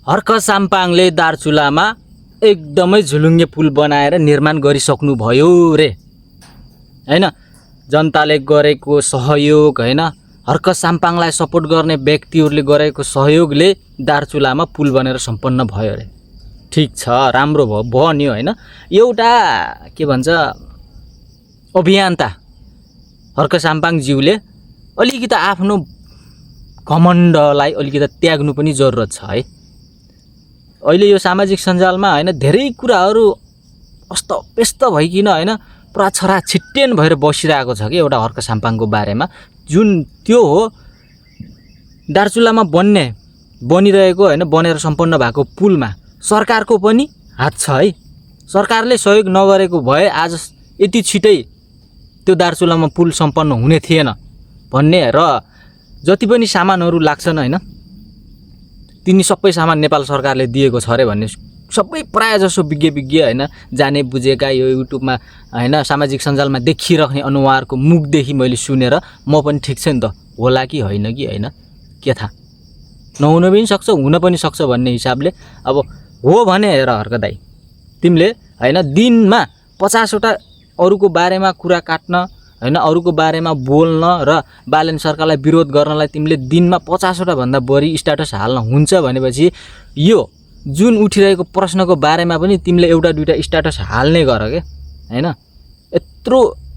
हर्क साम्पाङले दार्चुलामा एकदमै झुलुङ्गे पुल बनाएर निर्माण गरिसक्नु भयो रे हैन। जनताले गरेको सहयोग हैन, हर्क साम्पाङलाई सपोर्ट गर्ने व्यक्तिहरूले गरेको सहयोगले दार्चुलामा पुल बनेर सम्पन्न भयो रे। ठीक छ, राम्रो भयो नि हैन। एउटा के भन्छ अभियन्ता हर्क साम्पाङज्यूले अलिकति आफ्नो घमण्डलाई अलिकति त्याग्नु पनि जरुरत छ है। अहिले यो सामाजिक सञ्जालमा हैन धेरै कुराहरू अस्तव्यस्त भइकिन हैन पुरा छरा छिट्टेन भएर बसिरहेको छ कि एउटा हर्क साम्पाङको बारेमा, जुन त्यो हो दार्चुलामा बनिरहेको हैन, बनेर सम्पन्न भएको पुलमा सरकारको पनि हात छ है। सरकारले सहयोग नगरेको भए आज यति छिटै त्यो दार्चुलामा पुल सम्पन्न हुने थिएन भन्ने र जति पनि सामानहरू लाग्छन् हैन तिनी सबै सामान नेपाल सरकारले दिएको छ रे भन्ने सबै प्राय जसो विज्ञ हैन जाने बुझेका यो युट्युबमा हैन सामाजिक सञ्जालमा देखिरहने अनुहारको मुखदेखि मैले सुनेर म पनि ठीक छ नि त होला कि होइन कि हैन के थाहा, नहुन पनि सक्छ हुन पनि सक्छ भन्ने हिसाबले अब हो भने हेर हर्क दाइ, तिमीले हैन दिनमा 50 वटा अरूको बारेमा कुरा काट्न हैन, अरूको बारेमा बोल्न र बालन सरकारलाई विरोध गर्नलाई तिमीले दिनमा 50 वटा भन्दा बढी स्ट्याटस हाल्न हुन्छ भनेपछि यो जुन उठिरहेको प्रश्नको बारेमा पनि तिमीले एउटा दुईटा स्ट्याटस हाल्ने गर के हैन।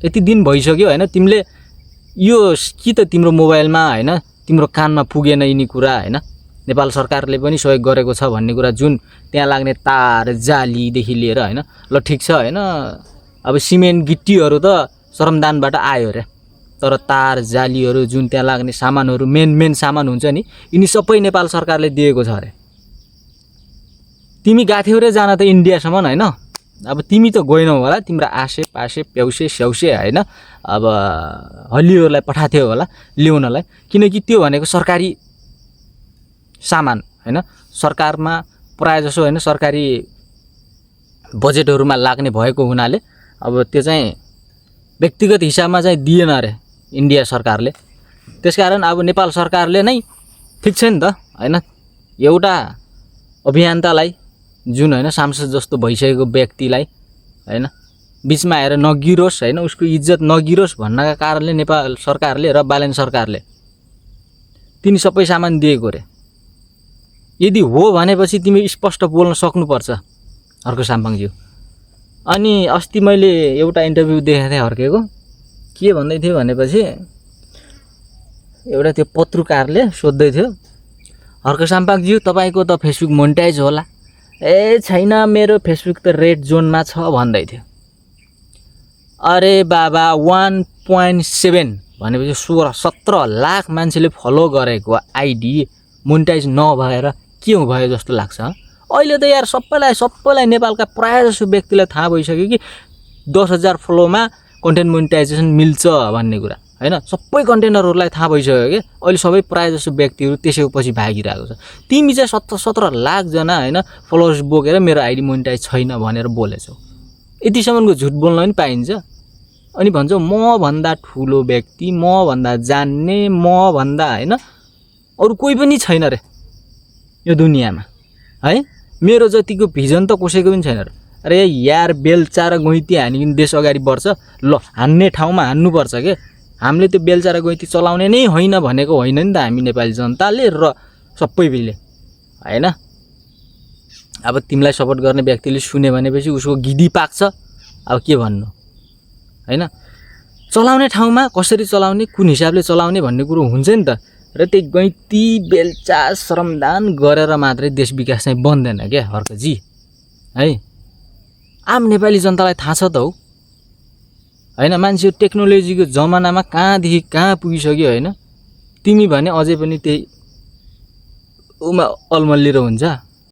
यति दिन भइसक्यो हैन तिमीले यो कि त तिम्रो मोबाइलमा हैन तिम्रो कानमा पुगेन यिनी कुरा हैन, नेपाल सरकारले पनि सहयोग गरेको छ भन्ने कुरा जुन त्यहाँ लाग्ने तार जालीदेखि लिएर हैन, ल ठीक छ हैन अब सिमेन्ट गिट्टीहरू त श्रमदानबाट आयो रे, तर तार जालीहरू जुन त्यहाँ लाग्ने सामानहरू मेन सामान हुन्छ नि यिनी सबै नेपाल सरकारले दिएको छ रे। तिमी गाथ्यौ रे जान त इन्डियासम्म हैन, अब तिमी त गएनौ होला, तिम्रो आसे पासे प्याउसे स्याउसे हैन अब हल्लीहरूलाई पठाथ्यौ होला ल्याउनलाई, किनकि त्यो भनेको सरकारी सामान हैन, सरकारमा प्राय जसो हैन सरकारी बजेटहरुमा लाग्ने भएको हुनाले अब त्यो चाहिँ व्यक्तिगत हिसाबमा चाहिँ दिएन रे इन्डिया सरकारले। त्यसकारण अब नेपाल सरकारले नै ठीक छ नि त हैन एउटा अभियन्तालाई जुन हैन सांसद जस्तो भइसकेको व्यक्तिलाई हैन बीचमा आएर नगिरोस् हैन, उसको इज्जत नगिरोस् भन्नका कारणले नेपाल सरकारले र बालन सरकारले तिनी सबै सामान दिएको रे। यदि हो भनेपछि तिमी स्पष्ट बोल्न सक्नुपर्छ हर्क साम्पाङज्यू। अनि अस्ति मैले एउटा इन्टरभ्यु देखेको थिएँ हर्केको, के भन्दै थियो भनेपछि एउटा त्यो पत्रकारले सोध्दै थियो हर्क साम्पाङज्यू तपाईको त फेसबुक मोनेटाइज होला, ए छैन मेरो फेसबुक त रेड जोनमा छ भन्दै थियो। अरे बाबा 1.7 भनेपछि 16-17 लाख मान्छेले फलो गरेको आइडी मोनेटाइज नभएर के भयो जस्तो लाग्छ। अहिले त यार सबैलाई नेपालका प्राय जसो व्यक्तिलाई थाहा भइसक्यो कि 10,000 फलोमा कन्टेन्ट मोनेटाइजेसन मिल्छ भन्ने कुरा हैन, सबै कन्टेन्टरहरूलाई थाहा भइसक्यो कि अहिले सबै प्राय जसो व्यक्तिहरू त्यसैको पछि भागिरहेको छ। तिमी चाहिँ 17 लाख जना हैन फलोअर्स बोकेर मेरो आइडी मोनेटाइज छैन भनेर बोलेछौ, यतिसम्मको झुट बोल्न पनि पाइन्छ। अनि भन्छौ म भन्दा ठुलो व्यक्ति, म भन्दा जान्ने, म भन्दा हैन अरु कोही पनि छैन रे यो दुनियामा है, मेरो जतिको भिजन त कसैको पनि छैन रे। अरे यार बेलचा र गैँती हानिकिन देश अगाडि बढ्छ, ल हान्ने ठाउँमा हान्नुपर्छ के, हामीले त्यो बेलचा र गैँती चलाउने नै होइन भनेको होइन नि त हामी नेपाली जनताले र सबैले हैन। अब तिमीलाई सपोर्ट गर्ने व्यक्तिले सुने भनेपछि उसको गिदी पाक्छ, अब के भन्नु हैन। चलाउने ठाउँमा कसरी चलाउने, कुन हिसाबले चलाउने भन्ने कुरो हुन्छ नि त, र त्यही गैँती बेलचा श्रमदान गरेर मात्रै देश विकास चाहिँ बन्दैन क्या हर्कजी है। आम नेपाली जनतालाई थाहा छ त हौ हैन, मान्छे टेक्नोलोजीको जमानामा कहाँदेखि कहाँ पुगिसक्यो हैन, तिमी भने अझै पनि त्यही उमा अलमल्लिरो हुन्छ।